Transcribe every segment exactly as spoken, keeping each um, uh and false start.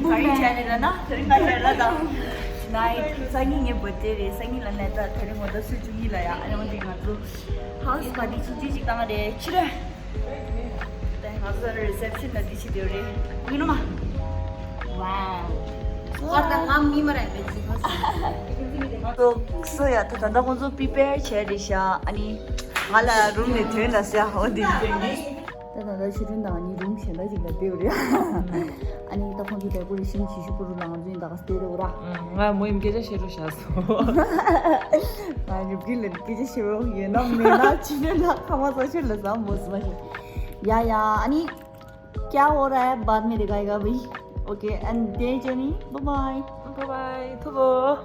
ག་རེ་བྱས་ནས་ལབ་ན། དེ་རིང་ང་ཞལ་ལག་དང་། ནའི་སང་ཉིན་ངའི་བར་ཌེ་རེད། སང་ཉིན་ལ་ནས་ད་དེ་རིང་ངོ་ཟླ་སུམ་ཅུ་གཉིས་ལ་ཡ། ཨ་ནི་འོན་ཏེ་ང་ཚོ་ཧའུ་སི་པར་ཊི་ཆུང་ཆུང་ཅིག་བཏང་རེད། ཕྱི་རེད། དེ་ང་ཚོ་རི་སེབ་ཤན་ལ་འདི་བྱེད་དེ་རེད། ཡིན་ནོ་མ། ཝའོ། ཨར་ད་ང་མི་མ་རེད་མེད་ཅིག་ཧ་སོ། སོ་ཡ། ད་ད་ལྟ་ཁོང་ཚོ་པི་པེར་བྱས་རེད་ཤག་ཨ་ནི་ང་ལ་རུམ་ནས་ཐོན་ལ་ཟེར། འོ་འདི། ད་ད་ལྟ་ཆུ་ཕྲན་དང་ཨ་ནི་རུམ་གཞན་དག་ཅིག་ལ་བསྡད་ཡོད་རེད། ཨ་ནི་ད་ཁོང་ཚོ་བལ་པོ་རེ་ཤིང་ཞིག་ཤུ་པུ་རུ་ལ་ང་ཚོ་ཡིན་ད་ག་སྟེ་རེད་འོ་ར། ང་མོ་ཡིན་སྐད་ཆ་བཤད་རོགས་བྱ་སོ། ང་རུབ་ཀི་ལ་སྐད་ཆ་བཤད་རོགས་ཡོད་ན་མེད་ན་ཆུ་ཕྲན་ལ་ཁ་མ་ས་ཆུ་ལ་ཟམ་མོ་ཟི་མ་ཤི། ཡ་ཡ། ཨ་ནི། क्या हो रहा है? बाद में दिखाएगा भाई। Okay and the Jenny, bye bye. Bye bye ཐུག་གོ།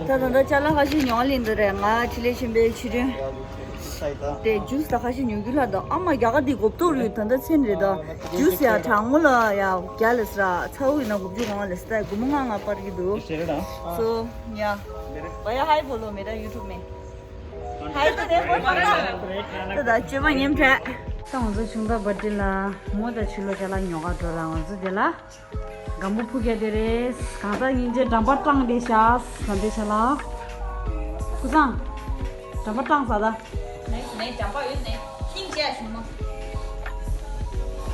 ད་ད་ད་ཅ་ལག་ཁ་ཤས་ཉོ་ལེན་འདི་རེད། ང་ཆི་ལེ་ཆེན་པོའི་ཆུ་ཕྲན་དེ་ཇུས་ད་ཁ་ཤས་ཉོ་རྒྱུ་ལ་ད་ཨ་མ་རྒྱ་གར་དེ་གོབ་ཏོ་རུ་ད་ད་ཚན་རེད། ད་ཇུས་ཡ་གྲང་མོ་ལ་ཡ་རྒྱ་ལ་སྲ་ཚ་བོ་ཡིན་ན་གོབ་ཅུ་གང་ལ་སྲ་ད་སྒོར་མོ་ལྔ་ལྔ་སྤར་གྱི་འདུག་སོ་ཡ། भैया हाय बोलो मेरा YouTube में। हाय तो देखो। ད་ད་ཅོ་མ་ཉེམ་ཁྲ། ད་ང་ཚོ་ཆུང་མདའ་བར་ཌེ་ལ་མོ་དང་ཆུ་ལོ་ཅ་ལག་ཉོ་ག་འགྲོ་ལ། ང་ཚོ་དེ་ལ་སྒམ་པོ་ཕུ་རྒྱག་དེ་རེད། གང་ལྟར་སྙིང་རྗེ་འགྲམ་པ་སྐྲངས་བསྡད་ཤག་ལ་འདི་ཆ་ལ། ཀུ་སང་། འགྲམ་པ་སྐྲངས་ས་ད། ནས་ནས་འགྲམ་པ་ཡོད་ནས་ཁྱིམ་བྱས་བྱུང་མ།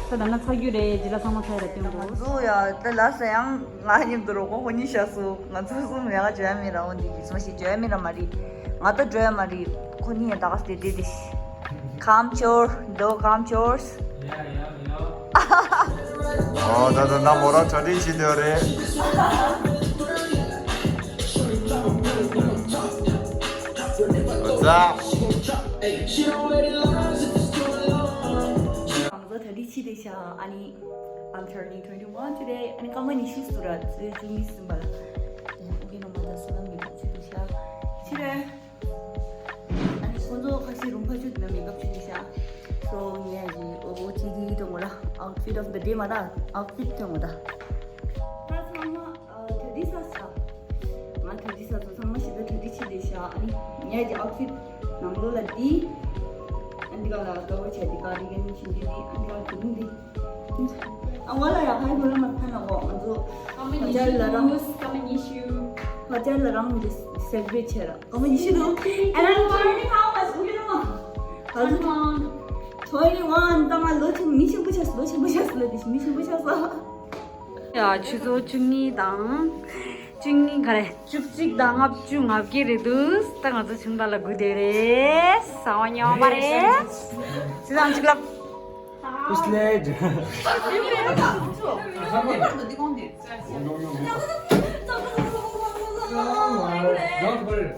ད་ད་ན་ཚ་རྒྱུ་རེད། ཇི་ལ་ཚང་མ་ཚ་ཡ་ར་སྟོན་ང་དགོས། ཚོ་ཡ་ད་ལ་ས་ཡང་ང་མཉམ་དུ་རོགས་པ་ཁོ་གཉིས་བཞག་སོ། ང་ཚོ་གསུམ་ཡག་ག་བྱོས་ཡ་མེད་ར། འོ་འདི་གིས་སོང་ཞིག་བྱོས་ཡ་མེད་ར་མ་རེད། ང་ད་འགྲོ་ཡ་མ་རེད། ཁོ་གཉིས་ཡ་ད་ག་སྟེ་བསྡད་དེ། ཁམ་ཆོར་དོ་ཁམ་ཆོར། ཨོ་ད་ད་ན་མོ་ར་གྲ་སྒྲིག་བྱེད་དེ་རེད། ཨོ་ཛ། ང་ཚོ་གྲ་སྒྲིག་བྱེད་དེ་ཤག་ཨ་ནི། I'm turning twenty-one today. ཨ་ནི་སྐར་མ་ཉི་ཤུ་སུ་ར་ཚེས་བཅུ་གཉིས་ཟིན་པ་ལ། ཨོ་ཀེ་ནོ་མ་ད་སོ་ནམ་མེ་ཀབ་བྱེད་དེ་ཤག་ཕྱི་རེད། ཨ་ནི་ཁོང་ཚོ་ཁ་ཤས་རུམ་ཁ་ཤས་དེ་ན་མེ་ཀབ་བྱེད་དེ་ཤག་སོ་ངས་ཡ་ཇི་ཨོ་ཨོ་ཅི་དི་ཏོ་ངོ་ལ་outfit of the day མ་ད་outfit ཏོ་ངོ་ད། ད་ཚང་མ་གྲ་སྒྲིག་ས་ས། ང་གྲ་སྒྲིག་ས་ཚོ་ཚང་མ་ཞེ་དྲག་གྲ་སྒྲིག་བྱེད་དེ་ཤག་ཨ་ནི་ངས་ཀྱི་outfit ནང་ལོགས་ལ་འདི། ཨ་འདི་ག་ལ་ཀ་བར་བྱས་འདི་ག་རི་གན་ཆིན་འདི་འདི་ཨ་འདི་ག་གུ་རུང་འདི། ཨ་ང་ལ་ཡ་ཧའི་གོ་ལ་མ་ཐ་ན་གོ་ང་ཚོ་ཧ་ཅར་ལ་རང་ཧ་ཅར་ལ་རང་འདི་celebrate བྱས་ར་ཀ་མ་ཉི་ཤུ་དུ། And I'm turning how much you know? ཧ་ཅར་twenty one ད་ང་ལོ་ཆེན་མི་ཆེན་པོ་ཆགས་སོ། ལོ་ཆེན་པོ་ཆགས་སོ་ལ་དེ་མི་ཆེན་པོ་ཆགས་སོ། ཡ་ཆུ་ཚོད་བཅུ་གཉིས་དང་། བཅུ་གཉིས་ག་རེ། བཅུ་གཅིག་དང་ལྔ་བཅུ་ང་བརྒྱད་རེད་འདུག་ད་ང་ཚོ་ཆུང་མདའ་ལ་སྒུག་བསྡད་རེད། ཟ་བ་ཉོ་བ་རེད། ཅི་དང་ཅིག་ལབ། It's late. Don't worry.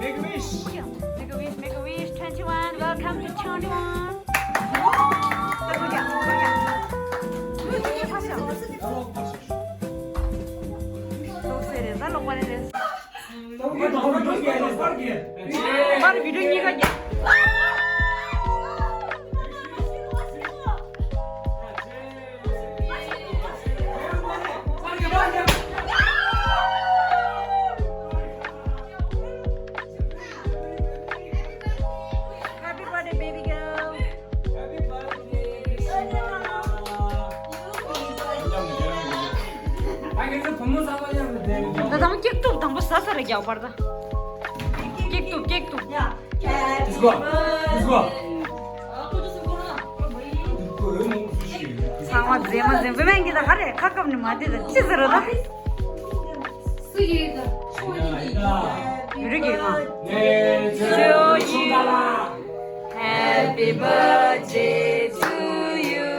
Make a wish. Make a wish, make a wish, twenty-one, welcome to twenty-one. Happy birthday, baby girl. ད་དང་ཀེག་ཐུག་དང་པོ་ཟ་ས་རེ་རྒྱག་པར་ད། ཀེག་ཐུག་ཀེག་ཐུག Let's go. Let's go. ཚང་མ་མཛེས་མ་མཛེས་མ་མེད་ཀྱི་ད་ག་རེ་ཁ་བཀབ་ནས་མ་བསྡད་ད་ཅི་ཟེར་རོ་ད། སུ་ཡོད་ད། ཡུ་རི་གེ་མ། Happy birthday to you.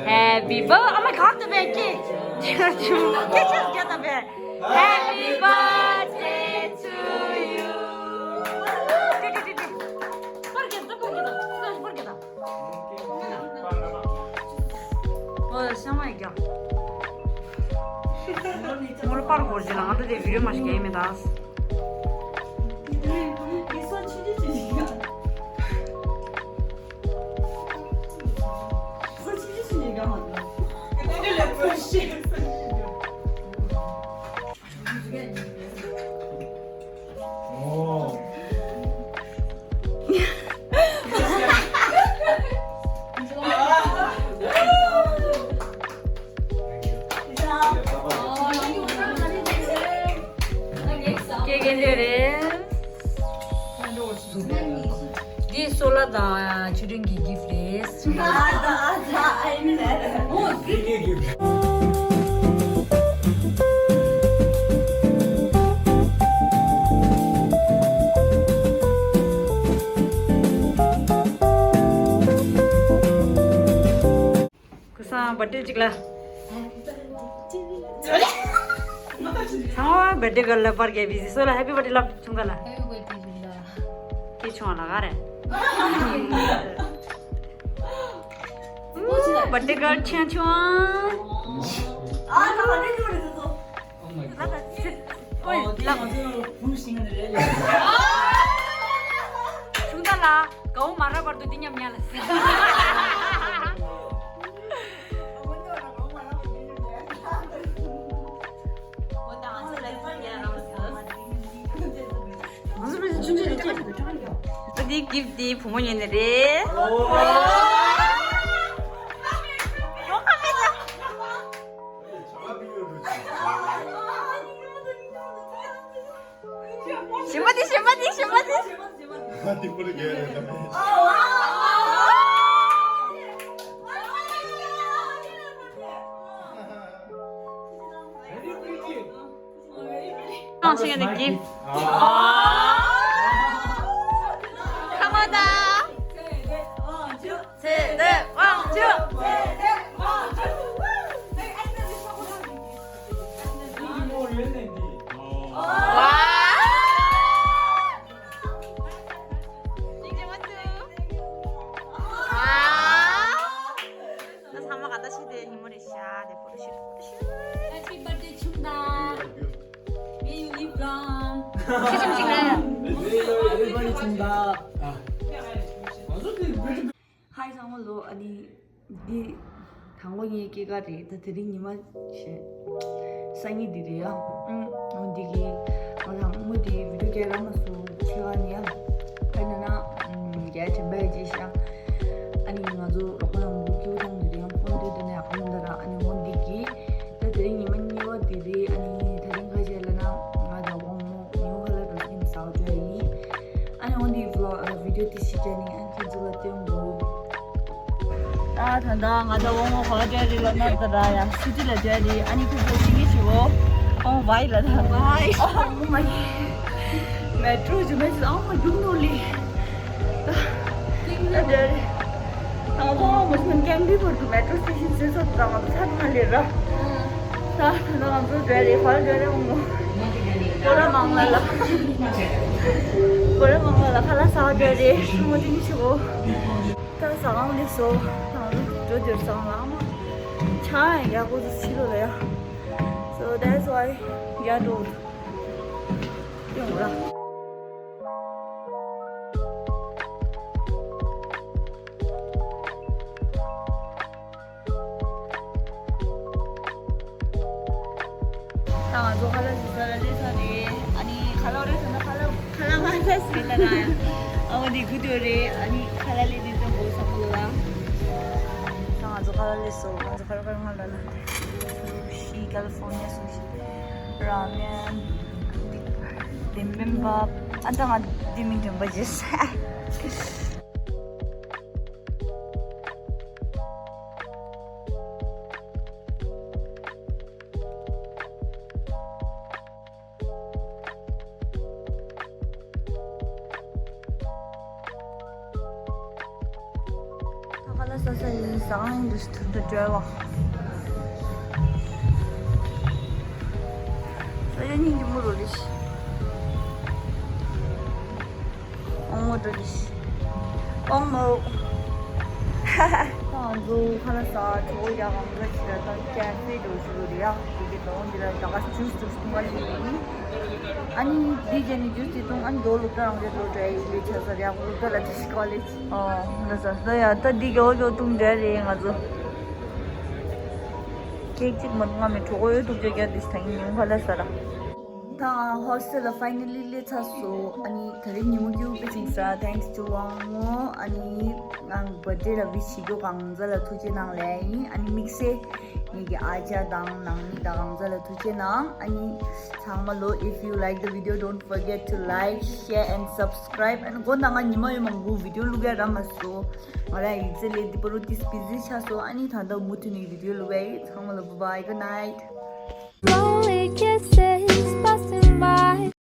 Happy birthday. ཨ་མ་ག་ཏུ་བས་ཀྱེ། ཀྱེ་ཆེ་ཀྱེ་ཏུ་བས། Happy birthday to you. ཏི་ཏི་ཏི་ཏི། པར་གྱི་ད་པར་གྱི་ད་པར་གྱི་ད། ཨོ་ཤ་མ་ཡི་གྱ། མོར་པར་གོར་ཇི་ལ་ང་ད་དེ་བི་ཌིའོ་མ་ཞིག་གྱ་ཡིན་མི་ད། ཀྱེ་ཀྱེ་ལེ་རེད། འདི་སོ་ལ་དང་ཆུ་ཕྲན་གྱི་གིཕ་རེད། ཨ་ཙ་ཨ་ཙ། ཨ་ཡིན་ནས། ཨོ་གིཕ་གིཕ། ཁུ་སང་བར་ཐི་ཌེ་གཅིག་ལ། ཚང་མ་བར་ཐི་ཌེ་གརལ་ལ་པར་རྒྱབ་པའི་སོ་ལ་ཧེ་པི་བར་ཐི་ཌེ་ལབ་བྱུང་ག་ལ། ཧེ་པི་བར་ཐི་ཌེ་ལ། ཁྱེད་ཆུང་བ་ལ་ག་རེད། བར་ཐི་ཌེ་གརལ་ཆུང་ཆུང་ཨ། ཨོ་མའི་གོཌ། ཨོ་དེ་ང་ཚོ་བུ་ཤིང་ནས་རེད་ལ། ཆུང་ད་ལ་གའུ་མ་ར་བར་དུ་འདི་མཉམ་ཉལ་ལ་ཟེར། ཨ་དེ་གིཕ་དེ་བུ་མོ་ཉོས་ནི་རེད། ཞིམ་པ་དེ་ཞིམ་པ་དེ་ཞིམ་པ་དེ། ཨ་དེ་པུ་རི་གས་རེད་ད། ཨང་ཆེ་གི་གིཕ། ཁ་མོ་ད། ཚེ་འདི་དབང་ཕྱུག Happy birthday ཆུང་དང་། May you live long. ཁྱེད་ཅམ་ཅིག་རེད། Happy birthday ཆུང་དང་། Hi ཚང་མ་ལོ། ཨ་ནི་འདི་དང་པོ་ངའི་སྐྱེས་སྐར་རེད། ད་དེ་རིང་ཉི་མ་ཞེ་སང་ཉིན་འདི་རེད་ཡ། ཨུམ། འོ་འདི་གི་ང་དང་མོ་འདི་བི་ཌིའོ་སྐད་ར་མ་སུ་ཁྱེད་ཀ་ནི་ཡ། ཨ་ནི་ན་རྒྱ་དྲན་པ་ཡ་ཅི་ཤ། ཨ་ནི་ང་ཚོ་རོགས་པ་ཡང་མོ་ཀྱུ་དང་འདི་རེད་ཡ། ཕོན་འདི་འདི་ནས་ཨ་ཁོ་མོ་འདི་ར། ཨ་ནི་འོ་འདི་གི་ད་དེ་རིང་ཉི་མ་གཉིས་པ་དེ་རེད། ཨ་ནི་དེ་རིང་ཁ་ཤས་ལ་ན་ང་དང་དབང་མོ་ཉི་མ་ཁ་ལ་འགྲོ་སྐྱིན་ཟ་འགྲོ་ཡིན། ཨ་ནི་འོ་འདི་བི་ལོག་བི་ཌིའོ་དེ་ཞིག་བྱས་ནས་ཨ་ནི་ཁྱེད་ཚོ་ལ་སྟོན་དགོས། ད་ད་ད་ང་དང་དབང་མོ་ག་བ་འགྲོ་རེད་ལབ་ན་ད་ར་ཡ་སི་ཊི་ལ་འགྲོ་རེད། ཨ་ནི་ཁྱེད་ཚོ་ཤེས་ཀྱི་ཞིག་འོ། ཨོ་བའི་ལ་ད་བའི། ཨོ་མའི། མེ་ཊོ་ཇུ་མེ་ཇུ་ཨང་མ་རྒྱུག་ནོ་ལི། ད་ད་འདྲ་རེད། དང་པོ་མོ་སི་མན་ཀེམ་པི་བར་དུ་མེ་ཊོ་སི་ཊེ་ཤན་ཟེར་ཚོ་དང་ང་ཚོ་ཚར་མ་ལེ་ར། ད་ད་ང་ཚོ་འདྲ་རེད། ཧོལ་འདྲ་རེད། འོང་ངོ་། གོ་ར་མང་ལ་ལ། གོ་ར་མང་ལ་ལ་ཁ་ལག་ཟ་འདྲ་རེད། མོ་ཏི་ནི་ཆུ་གོ། ད་ཟ་ཁང་ལས་སོ། ད་ང་ཚོ་འགྲོ་འདོད་ཟ་ཁང་ལ་ཨ་མ། ཆ་ཡ་གོ་ཚོ་ཕྱི་ལོ་ལ་ཡ། So that's why we are told. ཡོང་ར། ད་ང་ཚོ་ཁ་ལག་ཟ་ས་ལ་སླེབས་ཚར་རེད། ཨ་ནི་ཁ་ལག་རེད་ཟེར་ན་ཁ་ལག་ཁ་ལག་མ་ཟ་ཟེར་ད་ན་ཡ། ཨ་མ་འདི་གུ་དུ་རེད། ཨ་ནི་ཁ་ལག་སླེབས་དུས་ཙམ་པོ་ས་མོ་ལ། ད་ང་ཚོ་ཁ་ལག་སླེབས་སོང་། ང་ཚོ་ཁ་ལག་ཁ་ལག་ང་ལ་ན། Sushi California sushi, ramen, bibimbap. ཨ་ད་ང་འདི་མིང་དྲན་པ་བརྗེད་སོང་། ད་ཁ་ལག་ཟ་ས་ཡིན། ཟ་ཁང་ཡིན་འདུག་ཐུར་དུ་བྲོས་བ། ས་ཡ་སྙིང་རྗེ་མོ་རོ་ལི་ཤི། ཨོང་མོ་རོ་ལི་ཤི། ཨོང་མོ། ཧ་ཧ། ང་ཚོ་ཁ་ལག་ཟ་གྲོགས་ཡག་གང་འདྲ་ཞིག་ལ་ད་ཀེ་ཧྥེ་འགྲོ་ཞུ་རེད་ཡ། དེ་གི་དོན་འདི་ལ་ད་ག་ཇུས་དུ་བཏུང་བ་ཞིག་ཡིན། ཨ་ནི་འདི་བྱས་ནས་ཇུས་དེ་བཏུང་། ཨ་ནི་མགྱོགས་སློབ་གྲྭ་རང་རེད་འགྲོ་འདྲ་ཡིན་པའི་ཆ་ས་རེད། ཡག་སློབ་གྲྭ་ལ་ཏི་ཤི་ཀོ་ལེཇ། ཨོ་ལ་ས་ལ་ཡ། ད་འདི་མགྱོགས་མགྱོགས་བཏུང་འདྲ་རེད། ང་ཚོ་ཀེག་གཅིག་མ་གཏོགས་ང་མི་གྲོགས་པོ་ཡོད་འདུག་ཅོ་རྒྱ་འདི་ས་ཡིན་ཉུང་ཁ་ལག་ཟ་ར། ད་ང་ཧོ་སི་ཊེལ་ལ་ཕའི་ནལ་ལི་སླེབས་ཚར་སོང་། ཨ་ནི་དེ་རིང་ཉིན་མོ་སྐྱིད་པོ་དཔེ་ཅིག་ཟ། Thanks to དབང་མོ། ཨ་ནི་ང་བར་ཐ་ཌེ་ལ་ཝིཤ་བྱེད་རྒྱུ་གང་ཟག་ལ་ཐུགས་རྗེ་གནང་ལབ་ཡིན། ཨ་ནི་དམིགས་བསལ་ངེད་ཀྱི་ཨ་ཅག་དང་ནང་མི་དང་གང་ཟག་ལ་ཐུགས་རྗེ་གནང་། ཨ་ནི་ཚང་མ་ལོ། If you like the video, don't forget to like, share and subscribe. ཨ་ནི་དགོངས་དག་ང་ཉི་མ་ཡོད་མང་པོ་བི་ཌི་ཡོ་བླུག་ཡ་རག་མ་སོང་། ང་རང་ཡིག་ཚད་ལས་འདི་པ་རུ་ཏིས་བི་ཟི་ཆགས་སོང་། ཨ་ནི་ད་ལྟ་མུ་མཐུད་ནས་བི་ཌི་ཡོ་བླུག་ཡ་ཡིན། ཚང་མ་ལ་bye bye, good night. Lonely kisses passing by.